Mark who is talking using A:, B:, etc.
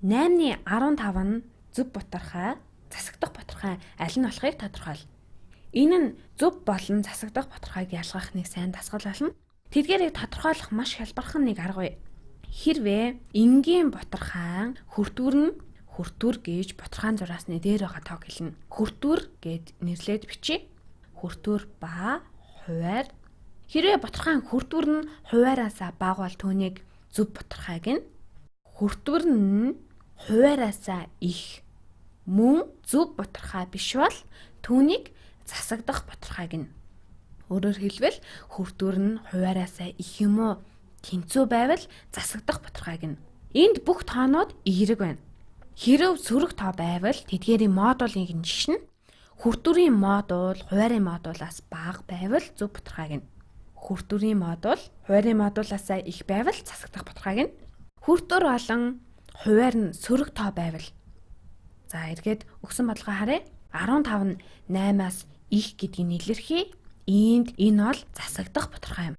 A: 8-ны 15 нь зөв бутархай, засагдах бутархай аль нь болохыг тодорхойл. Энэ нь зөв болон засагдах бутархайг ялгах нэг сайн дасгал болно. Тэдгээрийг тодорхойлох маш хялбархан нэг арга бий. Хэрвээ энгийн бутархайн хүртүүр нь хүртүүр гэж бутархайн зураасны дээр байгаа тоог хэлнэ. Хүртүүр гэд нэрлээд бичье. Хүртүүр ба хувиар. Хэрвээ бутархайн хүртүүр нь хувиараасаа бага бол түүнийг зөв бутархай гэнэ. Хүртүүр нь хувиараасаа их мөн зөв бутархай биш бол түүнийг засагдах бутархай гэнэ. Өөрөөр хэлбэл, хүртүүр нь хувиараасаа их юм уу тэнцүү байвал засагдах бутархай гэнэ. Энд бүх тоонууд эерэг байна. Хэрв сөрөг тоо байвал тэдгээрийн модулыг нь жишнэ. Хүртүүрийн модуль хувиарын модулаас бага байвал зөв бутархай гэнэ. Хүртүүрийн модуль хувиарын модулаас их байвал засагдах бутархай гэнэ. Хүртүүр болон хувиар нь сөрөг тоо байвал, за, эргээд өгсөн бодлогоо харъя. 15 нь 8-аас их гэдгийг илэрхий. Иймд энэ бол засагдах бутархай юм.